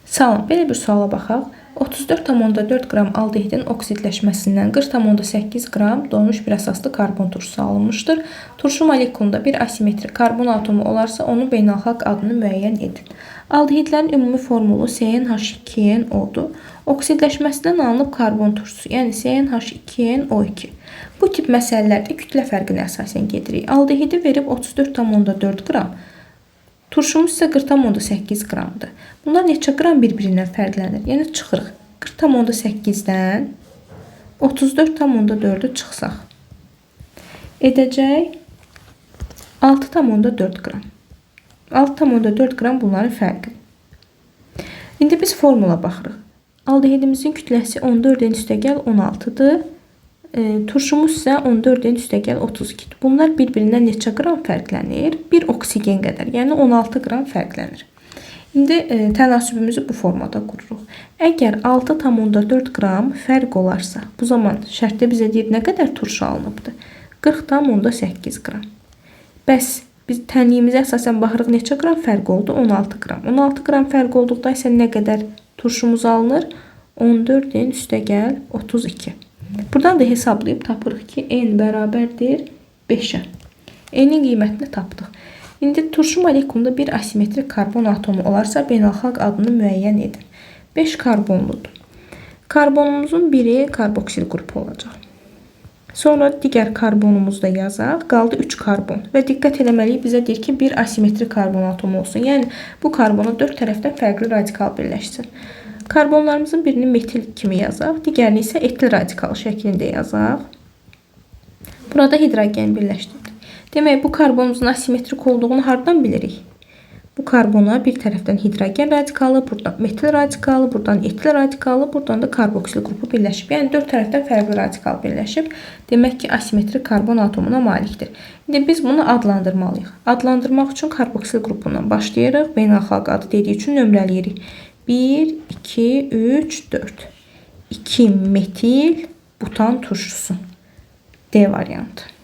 Salam, belə bir suala baxaq. 34,4 qram aldehidin oksidləşməsindən 40,8 qram doymuş bir əsaslı karbon turşusu alınmışdır. Turşu molekulunda bir asimetrik karbon atomu olarsa, onun beynəlxalq adını müəyyən edin. Aldehidlərin ümumi formulu CnH2nO-dur. Oksidləşməsindən alınıb karbon turşusu, yəni CnH2nO2. Bu tip məsələlərdə kütlə fərqinə əsasən gedirik. Aldehidi verib 34,4 qram. Turşumuz isə 40,8 qramdır. Bunlar neçə qram bir-birindən fərqlənir? Yəni çıxırıq. 40,8-dən 34,4-ü çıxsaq. Edəcək 6,4 qram. 6,4 qram bunların fərqi. İndi biz formula baxırıq. Aldehidimizin kütləsi 14 n üstəgəl 16-dır. Turşumuz isə 14 n üstəgəl 32-dir. Bunlar bir-birindən neçə qram fərqlənir? Bir oksigen qədər, yəni 16 qram fərqlənir. İndi tənasübümüzü bu formada qururuq. Əgər 6,4 qram fərq olarsa, bu zaman şərtdə bizə deyir nə qədər turşu alınıbdır? 40,8 qram. Bəs biz tənliyimizə əsasən baxırıq neçə qram fərq oldu? 16 qram. 16 qram fərq olduqda isə nə qədər turşumuz alınır? 14 n üstəgəl 32. Buradan da hesablayıb tapırıq ki, n bərabərdir 5-ə. N-in qiymətini tapdıq. İndi turşu molekulunda bir asimetrik karbon atomu olarsa, beynəlxalq adını müəyyən edin. 5 karbonludur. Karbonumuzun biri karboksil qrupu olacaq. Sonra digər karbonumuzu da yazaq. Qaldı 3 karbon. Və diqqət eləməliyik, bizə deyir ki, bir asimetrik karbon atomu olsun. Yəni, bu karbona 4 tərəfdən fərqli radikal birləşsin. Karbonlarımızın birini metil kimi yazaq, digərini isə etil radikalı şəklində yazaq. Burada hidrogen birləşdirdik. Demək, bu karbonumuzun asimetrik olduğunu hardan bilirik? Bu karbona bir tərəfdən hidrogen radikalı, buradan metil radikalı, buradan etil radikalı, buradan da karboksil qrupu birləşib. Yəni 4 tərəfdən fərqli radikal birləşib. Demək ki, asimetrik karbon atomuna malikdir. İndi biz bunu adlandırmalıyıq. Adlandırmaq üçün karboksil qrupundan başlayırıq. Beynəlxalq adı dediyi üçün nömrələyirik. 1, 2, 3, 4. 2 metil butan turşusu. D variantı.